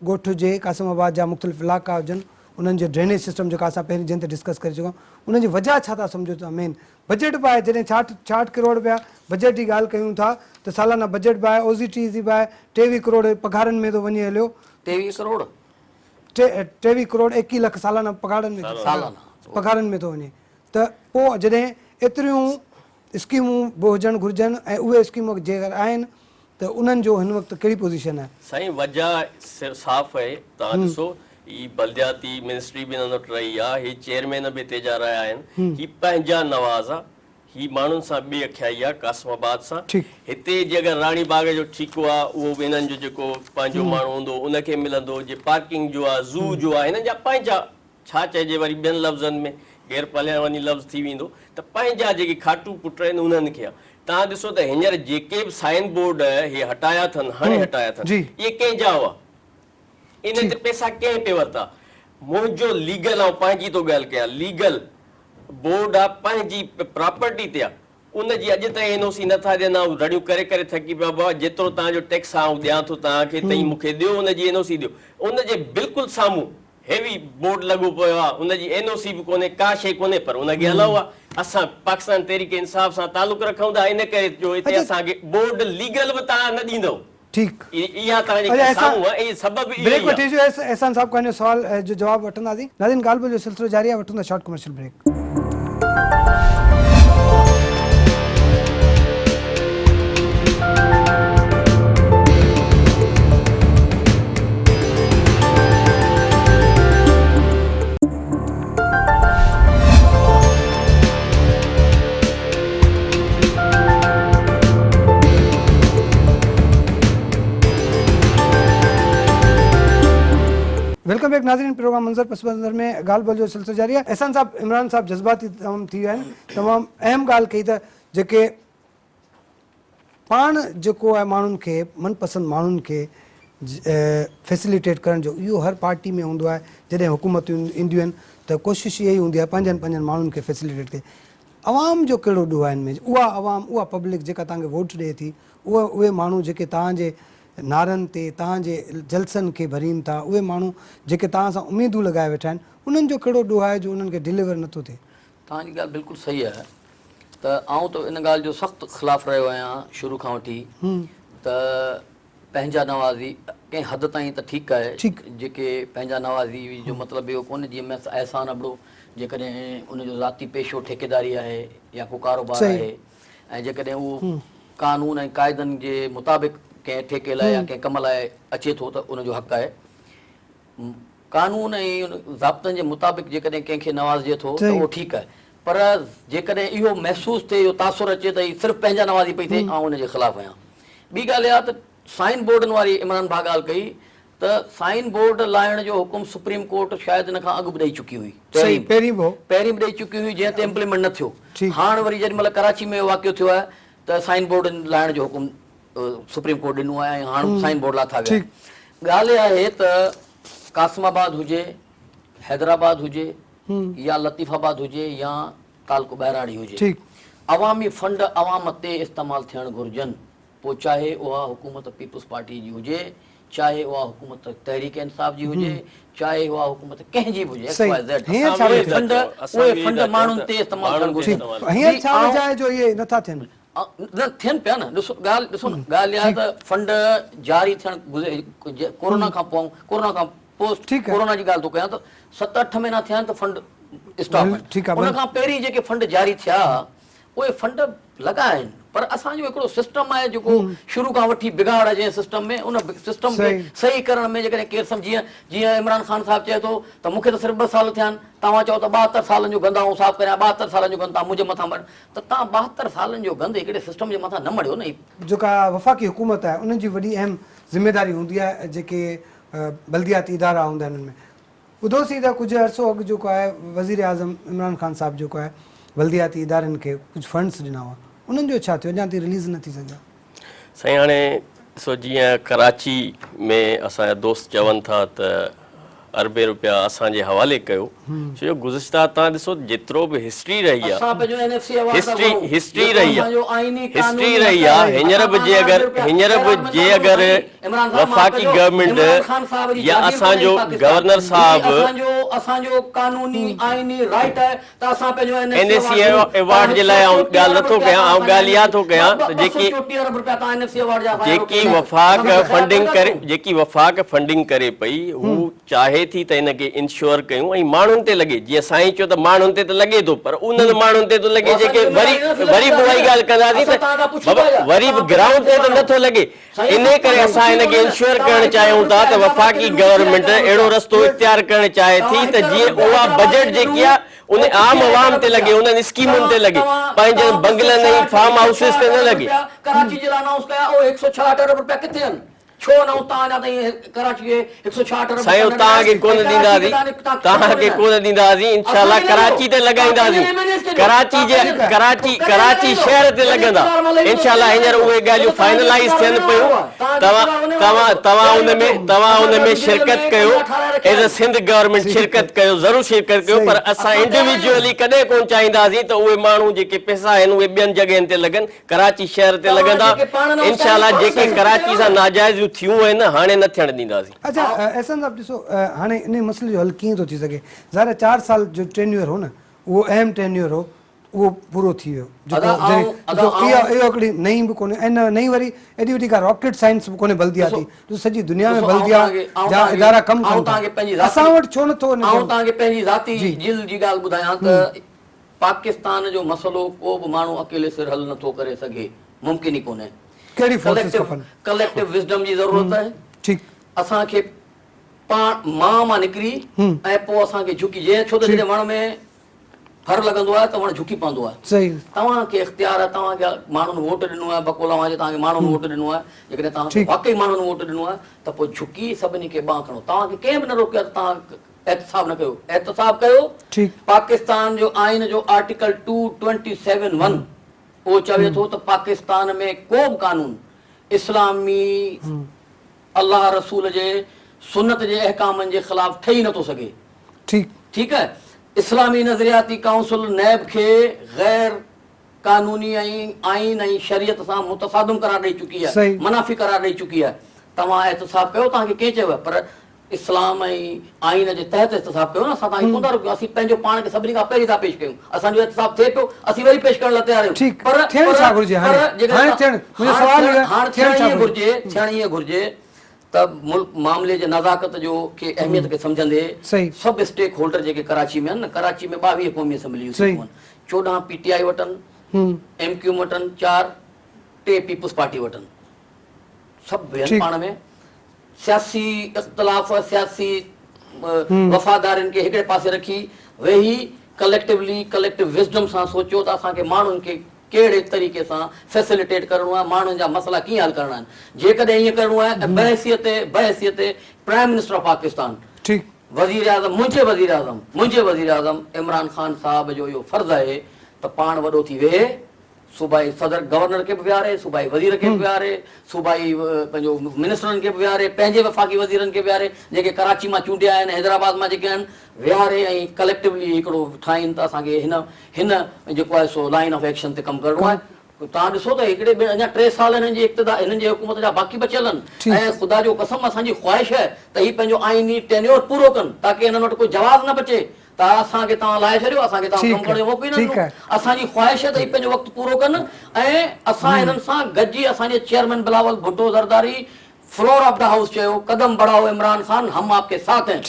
ڳوٺ هجي قاسم آباد جا مختلف علائقا هجن انهن جي ڊرينيج سسٽم جيڪا اسان پهرين جنهن تي ڊسڪس ڪري چڪا آهيون انهن جي وجهه ڇا ٿا سمجهو ته مين بجيٽ به آهي جڏهن ڇاهٺ 66 ڪروڙ رپيا بجيٽ جي ڳالهه ڪيون ٿا ته سالانه بجيٽ به آهي اوزي ٽي زي به آهي 23 ڪروڙ پگهارن ۾ ٿو وڃي هليو 23 ڪروڙ 23 ڪروڙ 21 لک سالانه پگهارن ۾ سالانه پگهارن ۾ ٿو وڃي ته پوء جڏهن ايتريون اسڪيمون به هجڻ گهرجن ۽ اهي اسڪيمون جيڪر آهن ته انهن جو هن وقت ڪهڙي پوزيشن آهي؟ سائين وجهه صاف آهي توهان ڏسو هي بلدياتي منسٽري به انهن وٽ رهي آهي هي چيئرمين به هتي جا رهيا آهن هي پنهنجا نواز آ هي ماڻهن سان ٻي اکيائي آ قاسم آباد سان هتي جي اگر راڻي باغ جو ٺيڪو آ اهو به انهن جو جيڪو پنهنجو ماڻهو هوندو ان کي ملندو جي پارڪنگ جو آ زو جو آ هنن جا پنهنجا ڇا چئجي وري ٻين لفظن ۾ غير پارلياماني لفظ ٿي ويندو ته پنهنجا جيڪي کاٽو پٽ آهن انهن کي آ. توهان ڏسو ته هينئر جيڪي به سائن بورڊ هي هٽايا اٿن هاڻي هٽايا اٿن اهي ڪنهن جا هئا؟ انهن تي پئسا ڪنهن پئي ورتا؟ منهنجو ليگل آئون پنهنجي ٿو ڳالهه ڪيان ليگل بورڊ آ پنهنجي پراپرٽي تي آ ان جي اڄ تائين اين او سي نه ٿا ڏين آئون رڙيون ڪري ڪري ٿڪي پيو آهيان بابا جيترو توهان جو ٽيڪس آئون ڏيان ٿو توهان کي تئين مون کي ڏيو ان جي اين او سي ڏيو ان جي بلڪل سامهون هيوي بورڊ لڳو پيو آ ان جي اين او سي به ڪونهي ڪا شي ڪونهي پر ان کي الائو آ اسان پاڪستان تحريڪ انصاف سان تعلق رکون ٿا ان ڪري جو هتي اسان کي بورڊ ليگل به توهان نه ڏيندؤ ٺيڪ اها توهان جي اچا احسان سامهون آ ۽ سبب اهو بريڪ ئي آ. وٺي اچو احسان صاحب کان ان سوال جو جواب وٺنداسين ناظرين ڳالهه ٻولهه جو سلسلو جاري آهي وٺون ٿا short commercial break. Welcome back ناظرين پروگرام منظر پس منظر ۾ ڳالهه ٻولهه جو سلسلو جاري آهي احسان صاحب عمران صاحب جذباتي تمام ٿي ويا آهن تمام اهم ڳالهه ڪئي ته جيڪي پاڻ جيڪو آهي ماڻهن کي من پسند ماڻهن کي فيسليٽيٽ ڪرڻ جو اهو هر پارٽي ۾ هوندو آهي جڏهن حڪومتون اينديون آهن ته ڪوشش اها ئي هوندي آهي پنهنجن پنهنجن ماڻهن کي فيسليٽيٽ ڪري عوام جو ڪهڙو ڏوهه آهي ان ۾ اها عوام اها پبلڪ جيڪا توهان کي ووٽ ڏئي ٿي اهي اهي ماڻهو جيڪي توهان جي نعرن تي توهان جي جلسن کي ڀرين ٿا اهي ماڻهو جيڪي توهان سان اميدون لڳائي ويٺا آهن انهن جو ڪهڙو ڏوهه آهي جو انهن کي ڊليور نٿو ٿئي. توهان جي ڳالهه بلڪل صحيح آهي ته آئون ته ان ڳالهه جو سخت خلاف رهيو آهيان شروع کان وٺي ته پنهنجا نوازي ڪنهن حد تائين ته ٺيڪ آهي جيڪي پنهنجا نوازي جو مطلب اهو ڪونهي جيئن مس احسان ابڙو جيڪڏهن ان جو ذاتي پيشو ٺيڪيداري آهي يا ڪو ڪاروبار آهي ۽ جيڪڏهن اهو قانون ۽ قاعدن جي مطابق ڪنهن ٺيڪي لاء يا ڪنهن ڪم لاء اچي ٿو ته ان جو حق آهي قانون ۽ ضابطن جي مطابق جيڪڏهن ڪنهن کي نوازجي ٿو ته اهو ٺيڪ آهي پر جيڪڏهن اهو محسوس ٿئي اهو تاثر اچي ته هي صرف پنهنجا نوازي پئي ٿئي آئون ان جي خلاف آهيان. ٻي ڳالهه اها ته سائن بورڊن واري عمران ڀاء ڳالهه ڪئي ته سائن بورڊ لاهڻ جو حڪم سپريم ڪورٽ شايد ان کان اڳ به ڏئي چڪي هئي پهرين به پهرين به ڏئي چڪي هئي جنهن تي امپليمينٽ نه ٿيو هاڻ وري جيڏي مهل ڪراچي ۾ اهو واقعو ٿيو آهي ته سائن بورڊ لاهڻ جو حڪم سپريم ڪورٽ ڏنو آهي ۽ هاڻ سائن بورڊ لاٿا ويا آهن. ڳالهه اها آهي ته قاسم آباد هجي، حيدرآباد هجي يا لطيف آباد هجي يا تعلقو ٻهراڙي هجي، عوامي فنڊ عوام تي استعمال ٿيڻ گهرجن، پوء چاهي اها حڪومت پيپلز پارٽي جي هجي، چاهي اها حڪومت تحريڪ انصاف جي هجي، چاهي اها حڪومت ڪنهن جي به هجي، ايڪس واء زيڊ، اهي فنڊ اهي فنڊ ماڻهن تي استعمال ٿيڻ گهرجن. هينئر ڇا وجهه آهي جو اهي نٿا ٿين؟ نه ٿين پيا نه ڏسو ڳالهه ڏسو نه ڳالهه اها ته فنڊ جاري ٿيڻ ڪورونا کان پوء ڪورونا کان پوسٽ ڪورونا جي ڳالهه ٿو ڪيان ته 7 8 مهينا ٿيا آهن ته فنڊ اسٽاپ آهن ان کان پهرين جيڪي فنڊ جاري ٿيا اهي فنڊ لڳا آهن پر اسان جو هڪڙو سسٽم آهي جيڪو شروع کان وٺي بگاڙ آهي جنهن سسٽم ۾ ان سسٽم کي صحيح ڪرڻ ۾ جيڪڏهن ڪير سمجهي جيئن عمران خان صاحب چئي ٿو ته مون کي ته صرف 2 سال ٿيا آهن توهان چئو ته 72 سالن جو گند آئون صاف ڪريان 72 سالن جو گند توهان منهنجي مٿان ته تان 72 سالن جو گند هڪڙي سسٽم جي مٿان نه مڙهيو نه. جيڪا وفاقي حڪومت آهي انهن جي وڏي اهم ذميواري هوندي آهي جيڪي بلدياتي ادارا هوندا آهن انهن ۾ ٻڌوسين ته ڪجهه عرصو اڳ جيڪو آهي وزير اعظم عمران خان صاحب جيڪو آهي بلدياتي ادارن کي ڪجهه فنڊس ڏنا هئا انهن جو ڇا ٿيو اڃا تائين رليز نه ٿي سگهيا. سائين هاڻي ڏسو جيئن ڪراچي ۾ اسان جا دوست چون ٿا ته اربين روپيا اسان جي حوالي ڪيو ڇو جو گذشته تان ڏسو جيترو به هسٽري رهي آ هسٽري هسٽري رهي آ هسٽري رهي آ هينئر به جي اگر هينئر به جي اگر وفاقي گورنمينٽ يا اسان جو گورنر صاحب اين ايف سي ايوارڊ جي لاء آئون ڳالهه نٿو ڪيان آئون ڳالهه اها ٿو ڪيان ته جيڪي جيڪي وفاق فنڊنگ ڪري جيڪي وفاق فنڊنگ ڪري پئي هو چاهي ٿي ته ان کي انشوئر ڪيون ۽ ماڻهن تي لڳي جيئن سائين چيو ته ماڻهن تي ته لڳي ٿو پر انهن ماڻهن تي ٿو لڳي جيڪي وري وري به اها ئي ڳالهه ڪنداسين ته بابا وري به گرائونڊ تي ته نٿو لڳي انهي ڪري اسان ان کي انشوئر ڪرڻ چاهيون ٿا ته وفاقي گورنمينٽ اهڙو رستو اختيار ڪرڻ چاهي ٿي ته جيئن اها بجيٽ جيڪي آهي ان عام عوام تي لڳي انهن اسڪيمن تي لڳي پنهنجن بنگلن ۽ فارم هائوسز تي نه لڳي. سائين توهان کي ڪونه ڏينداسين توهان کي ڪونه ڏينداسين انشاء الله ڪراچي تي لڳائينداسين ڪراچي جي ڪراچي ڪراچي شهر تي لڳندا انشاء الله هينئر اهي ڳالهيون فائنلائيز ٿين پيون توهان توهان توهان ان ۾ توهان ان ۾ شرڪت ڪيو ايز ا سنڌ گورنمينٽ شرڪت ڪيو ضرور شرڪت ڪيو پر اسان انڊيويجوئلي ڪڏهن ڪونه چاهينداسين ته اهي ماڻهو جيڪي پئسا آهن اهي ٻين جڳهين تي لڳن ڪراچي شهر تي لڳندا انشاء الله جيڪي ڪراچي سان ناجائزيون ٿيون آهن هاڻي نه ٿيڻ ڏينداسين. اڇا احسان صاحب ڏسو هاڻي انهي مسئلي جو حل ڪيئن ٿو ٿي سگهي ظاهر آهي چار سال جو ٽينيور هو نه اهو اهم ٽينيور هو اهو پورو ٿي ويو جيڪو ڏسو اها اهو هڪڙي نئين به ڪونهي ۽ نه نئين وري ايڏي وڏي ڪا راڪيٽ سائنس به ڪونهي بلدياتي ڏسو سڄي دنيا ۾ بلديا جا ادارا ڪم ڪن ٿا اسان وٽ ڇو نٿو ان آئون توهان کي پنهنجي ذاتي دل جي ڳالهه ٻڌايان ته پاڪستان جو مسئلو ڪو به ماڻهو اڪيلي سر حل نٿو ڪري سگهي ممڪن ئي ڪونهي ڪهڙي فورسز کپن ڪليڪٽو وزڊم جي ضرورت آهي ٺيڪ اسان کي پاڻ مان مان نڪري ۽ پوء اسان کي جهڪي جي ڇو ته جڏهن وڻ ۾ ڦر لڳندو آهي ته وڻ جهڪي پوندو آهي. صحيح. توهان کي اختيار آهي، توهان کي ماڻهن ووٽ ڏنو آهي، بقول اوهان جي توهان کي ماڻهن ووٽ ڏنو آهي، جيڪڏهن توهان کي واقعي ماڻهن ووٽ ڏنو آهي ته پوء جهڪي سڀني کي ٻانهن کڻو. توهان کي ڪنهن به نه روڪيو آهي ته توهان احتساب نه ڪيو. احتساب ڪيو. پاڪستان جو آئين جو article two twenty seven one اهو چوي ٿو ته پاڪستان ۾ ڪو به قانون اسلامي الله رسول جي سنت جي احڪامن جي خلاف ٺهي نه ٿو سگهي. ٺيڪ آهي. اسلامي نظرياتي ڪائونسل نيب کي غير قانوني ۽ آئين ۽ شريعت سان متصادم قرار ڏئي چڪي آهي، منافي قرار ڏئي چڪي آهي. توهان احتساب ڪيو، توهان کي ڪنهن چيو آهي؟ پر اسلام ۽ آئين جي تحت احتساب ڪيو نه، اسان توهان کي ڪونه ٿا روڪيون، اسين پنهنجو پاڻ کي سڀني کان پهرين ٿا پيش ڪيون، اسان جو احتساب ٿئي پيو، اسين وري پيش ڪرڻ لاء تيار آهيون. پر هاڻ ٿيڻ ائين گهرجي، ٿيڻ ائين گهرجي ته ملڪ معاملي جي نزاڪت جو کي اهميت کي سمجهندي سڀ اسٽيڪ هولڊر جيڪي ڪراچي ۾ آهن نه ڪراچي ۾ 22 قومي اسيمبلي جون سيٽون آهن 14 پي ٽي آء وٽن ايم ڪيو ايم وٽن 4 ٽي پيپلز پارٽي وٽن سڀ ويهن پاڻ ۾ سياسي اختلاف سياسي وفادارين کي هڪڙي پاسي رکي ويهي ڪليڪٽولي ڪليڪٽو وزڊم سان سوچيو ته اسان کي ماڻهن کي ڪهڙي طريقي سان فيسليٽيٽ ڪرڻو آهي، ماڻهن جا مسئلا ڪيئن حل ڪرڻا آهن، جيڪڏهن ائين ڪرڻو آهي ته بحيثيت بحيثيت پرائم منسٽر آف پاڪستان وزيراعظم منهنجي وزيراعظم منهنجي وزيراعظم عمران خان صاحب جو اهو فرض آهي ته پاڻ وڏو ٿي ويهي صوبائي صدر گورنر کي به ويهاري صوبائي وزير کي به ويهاري صوبائي پنهنجو منسٽرن کي به ويهاري پنهنجي وفاقي وزيرن کي ويهاري جيڪي ڪراچي مان چونڊيا آهن حيدرآباد مان جيڪي آهن ويهاري ۽ ڪليڪٽولي هڪڙو ٺاهين ته اسان کي هن هن جيڪو آهي سو لائين آف ايڪشن تي ڪم ڪرڻو آهي. توهان ڏسو ته هڪڙي ٻئي اڃا ٽي سال هنن جي اقتدار هنن جي حڪومت جا باقي بچيل آهن ۽ خدا جو قسم اسان جي خواهش آهي ته هي پنهنجو آئيني ٽينيور پورو ڪن تاڪه هنن وٽ ڪو جواز نه بچي ته اسان کي توهان لاهي ڇڏيو اسان کي توهان ڪم ڪرڻ جو موقعو ئي نه ڏنو. اسان جي خواهش آهي ته هي پنهنجو وقت پورو ڪن ۽ اسان هنن سان گڏجي اسان جي chairman Bilawal Bhutto Zardari floor of the house چيو قدم بڙهائو عمران خان هم آپ ڪي ساٿ هين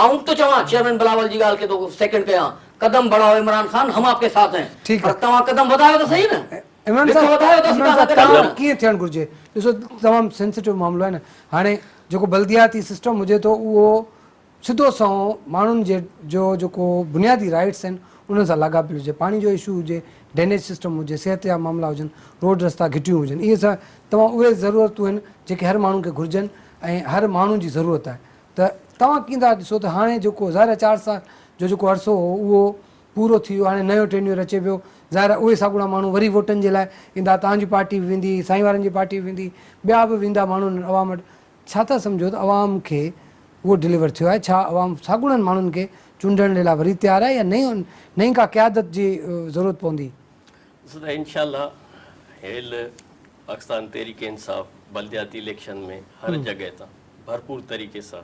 آئون به ٿو چوان چيئرمين بلاول جي ڳالهه کي ٿو سيڪنڊ ڪيان قدم بڙهائو عمران خان هم آپ ڪي ساٿ هين پر توهان قدم وڌايو ته صحيح نه عمران وک صاحب وڌايو ته اسين عمران توهان صاحب سان گڏ آهيون تمام نه. ڪيئن ٿيڻ گهرجي ڏسو تمام سينسيٽو معاملو آهي نه هاڻي جيڪو بلدياتي سسٽم هجي ٿو اهو سڌو سنئون ماڻهن جي جو جيڪو بنيادي رائيٽس آهن انهن سان لاڳاپيل هجي، پاڻي جو اشو هجي، ڊرينيج سسٽم هجي، صحت جا معاملا هجن، روڊ رستا گهٽيون هجن اهي سڀ تمام اهي ضرورتون آهن جيڪي هر ماڻهو کي گهرجن ۽ هر ماڻهو جي ضرورت آهي ته توهان ڪيئن ٿا ڏسو ته هاڻي جيڪو ظاهر آهي چار سال جو جيڪو عرصو هو اهو پورو ٿي ويو هاڻي نيو ٽينيور اچي پيو ظاهر آهي اهي ساڳوڻا ماڻهو وري ووٽن جي لاء ايندا توهان جي پارٽي به ويندي سائين وارن جي پارٽي به ويندي ٻيا به ويندا ماڻهو عوام وٽ ڇا ٿا سمجهو ته عوام کي اهو ڊليور ٿيو آهي؟ ڇا عوام ساڳوڻن ماڻهن کي چونڊڻ جي لاء وري تيار آهي يا نئين نئين ڪا قيادت جي ضرورت پوندي؟ ڏسو ته انشاء الله هيل پاڪستان تحريڪ انصاف بلدياتي اليڪشن ۾ هر جڳهه تان ڀرپور طريقي سان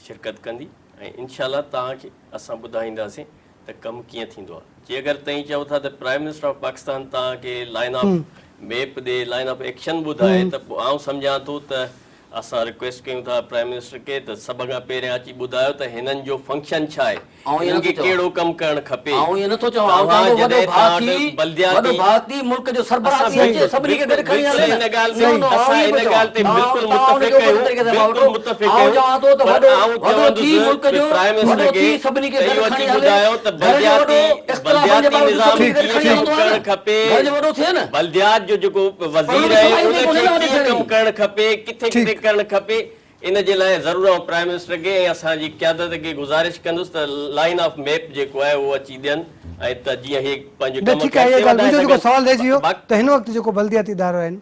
شرڪت ڪندي ۽ انشاء الله توهان کي اسان ٻڌائينداسين ته ڪم ڪيئن ٿيندو آهي جي اگر تئين چئو ٿا ته پرائم منسٽر آف پاڪستان توهان کي لائن آف ميپ ڏي لائن آف ايڪشن ٻڌائي ته پوء آئون سمجهان ٿو ته اسان رڪويسٽ ڪيون ٿا پرائم منسٽر کي ته سڀ کان پهريان اچي ٻڌايو ته هنن جو فنڪشن ڇا آهي آئون ائين هنن کي نٿو چوان. ڪهڙو ڪم ڪرڻ کپي آئون ائين نٿو چوان آئون چوان توهان ٿو وڏو جڏهن ڀاء توهان ٿي وٽ بلدياتي وڏو ڀاء ٿي ملڪ جو سربراهه اسان ٿي اچي بلڪل سڀني کي گڏ بلڪل کڻي بلڪل هلي ان نه ڳالهه نو تي نو آئون اسان ائين ان پيو چوان ڳالهه تي توهان بلڪل توهان ان متفق کي اوپن آهيون طريقي سان ڀاء بلڪل وٺو متفق آئون آهيون چوان ٿو ته پر وڏو آئون وڏو ٿي چوندس ملڪ ته جو پرائم وڏو منسٽر ٿي کي سڀني کي ته گڏ اهو اچي کڻي هلي ٻڌايو ته گهر جو وڏو بلدياتي اختلافن جي بلدياتي باوجود نظام سڀني کي گڏ ڪيئن کڻي ڪم هلندو آهي ڪرڻ نه کپي گهر جو وڏو ٿئي نه بلديات جو جيڪو پر ان وزير ۾ آهي صفائي ان ۾ کي ڪونهي نه وڏي ڪيئن ڪم ٿيڻي. ڪرڻ کپي ڪٿي ڪٿي ٺيڪ. ڪرڻ کپي ان جي لاء ضرور آئون پرائم منسٽر کي ۽ اسان جي قيادت کي گذارش ڪندس ته لائين آف ميپ جيڪو آهي اهو اچي ڏين ۽ ته جيئن هي پنهنجو نه ڪم ٺيڪ کي آهي اها اڳتي ڳالهه وڌائي منهنجو جيڪو سگهن سوال رهجي ويو باقي ته هن وقت جيڪو بلدياتي ادارا آهن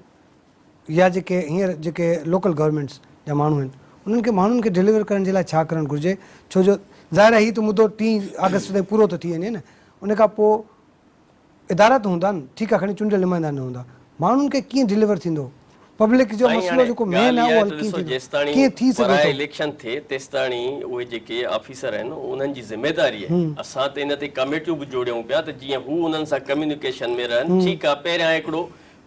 يا جيڪي هينئر جيڪي لوڪل گورنمينٽس جا ماڻهو آهن انهن کي ماڻهن کي ڊليور ڪرڻ جي لاء ڇا ڪرڻ گهرجي ڇو جو ظاهر آهي هي ته مدو ٽين آگسٽ تائين پورو ٿو ٿي وڃي نه ان کان پوء ادارا ته هوندا نه ٺيڪ آهي کڻي چونڊيل نمائندا نه هوندا ماڻهن کي ڪيئن ڊليور ٿيندو؟ پبلڪ جو سائين مسئلو هاڻي جيڪو مين ڳالهه آهي اها اهو آهي حل ته ڪيئن ڏسو ٿيندو جيستاڻي ڪيئن ٿي سگهي براء ٿو؟ اليڪشن ٿئي تيستاڻي اهي جيڪي آفيسر آهن انهن جي ذميداري آهي اسان ته ان تي ڪميٽيون به جوڙيون پيا ته جيئن هو انهن سان ڪميونيڪيشن ۾ رهن ٺيڪ آهي پهريان هڪڙو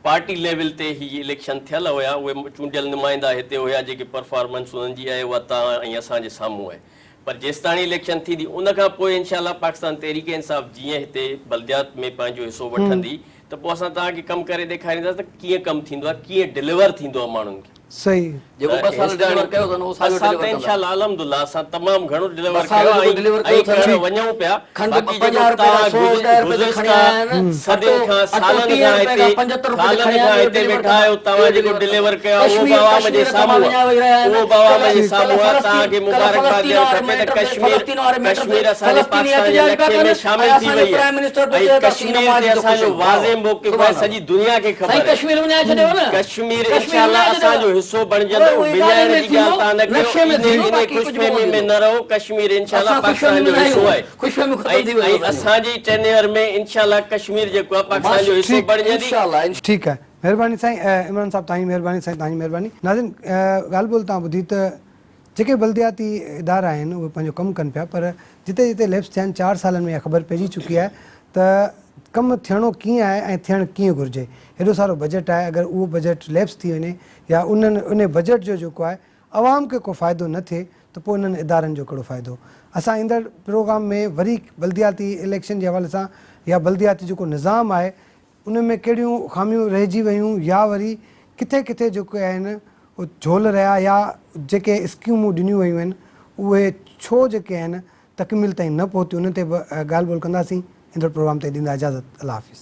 پارٽي ليول تي هي اليڪشن ٿيل هيا اهي چونڊيل نمائندا هتي هيا جيڪي پرفارمنس انهن جي آهي اها توهان ۽ اسان جي سامهون آهي پر جيستاڻي اليڪشن ٿيندي ان کان پوء انشاء الله پاڪستان تحريڪ انصاف جيئن هتي بلديات ۾ پنهنجو حصو وٺندي ته پوء اسان توهان کي ڪم ڪري ڏيکارينداسين ته ڪيئن ڪم ٿيندو آهي ڪيئن ڊليور ٿيندو آهي ماڻهن کي. صحيح. جيڪو ٻه سال ڊليور ڪيو اٿن اهو ساڳيو اسان ڊليور ته ڪندا. انشاء الله الحمدلله اسان تمام گهڻو ٻه ڊليور سال ڪيو جيڪو آهي ڊليور ۽ ڪيو اٿن ڪرڻ وڃون پيا کنڊ باقي جيڪو پنجاهه رپئي کان توهان سو ڏهه رپئي تي کڻي گذشته آيا آهن صدين اٽو کان اٽو سالن ٽيهه کان رپئي کان هتي پنجهتر رپئي تي سالن کڻي کان آيا آهن اهو هتي ڊليور ويٺا ڪندا آهيو اهو توهان جيڪو ڊليور ڊليور ڪندا ڪيو آهي اهو ڪشمير به عوام جي ڪشمير تمان سامهون وڃايا آهي وئي رهيا آهن اهو به عوام ڪلهه جي ڪلهه سامهون آهي توهان فلسطين کي ڪلهه مبارڪباد فلسطين ڏيڻ واري کپي ته ميٽر تي ڪشمير فلسطين واري ميٽر تي ڪشمير اسان جي فلسطيني پاڪستان جي احتجاج پيا نقشي ڪن ۾ ۽ شامل ٿي اسان جو وئي پرائم منسٽر آهي پيو ۽ چئي ته اسين ڪشمير ان تي معاهدي تي اسان خوش جو آهيون واضح واهه موقف سبحان آهي سڄي الله دنيا کي خبر سائين آهي ڪشمير وڃائي ڇڏيو نه ڪشمير ڪشمير انشاء الله وڃائي اسان ڇڏيو جو حصو بڻجندو اهي ڳالهين وڃائڻ ۾ جي ڳالهه ٿيندو توهان نه ڪيو نقشي ۾ انهي ٿيندو انهي باقي خوش ڪجهه به فهمي ڪونه ۾ ٿيندو نه رهو ڪشمير انشاء الله اسان خوش فهمي پاڪستان ۾ جو نه حصو آهيون آهي خوش فهميون ختم ۽ ٿي ويون ۽ اسان جون اسان جي ٽينيئر ۾ انشاء الله ڪشمير جيڪو آهي پاڪستان جو حصو ٺيڪ بڻجندي. انشاء الله انشاء ٺيڪ آهي مهرباني سائين عمران صاحب توهان جي مهرباني سائين توهان جي مهرباني ناظرين ڳالهه ٻولهه توهان ٻڌي ته جيڪي بلدياتي ادارا آهن اهي پنهنجو ڪم ڪن پيا پر جتي جتي ليپس ٿيا آهن چار سالن ۾ اها خبر پئجي چڪي آهي ته ڪم ٿيڻو ڪيئن آهي ۽ ٿيڻ ڪيئن گهرجي هيڏو سارو بجيٽ آهي اگر اهو بجيٽ ليپس ٿي وڃي يا انهن انهي بجيٽ جو جيڪو آهي عوام کي ڪو فائدو نه ٿئي ته پوء انهن ادارن جو ڪهڙو فائدو. اسان ايندڙ پروگرام ۾ وري بلدياتي اليڪشن جي حوالي سان يا بلدياتي جيڪو نظام آهي ان ۾ ڪهڙيون خاميون رهجي ويون يا وري ڪٿي ڪٿي جيڪي آهن جهول رهيا يا جيڪي اسڪيمون ڏنيون ويون آهن اهي ڇو جيڪي آهن تڪميل تائين نه پهتيون انهن تي به ڳالهه ٻولهه ڪنداسين ايندڙ پروگرام تائين ڏيندا اجازت الله حافظ.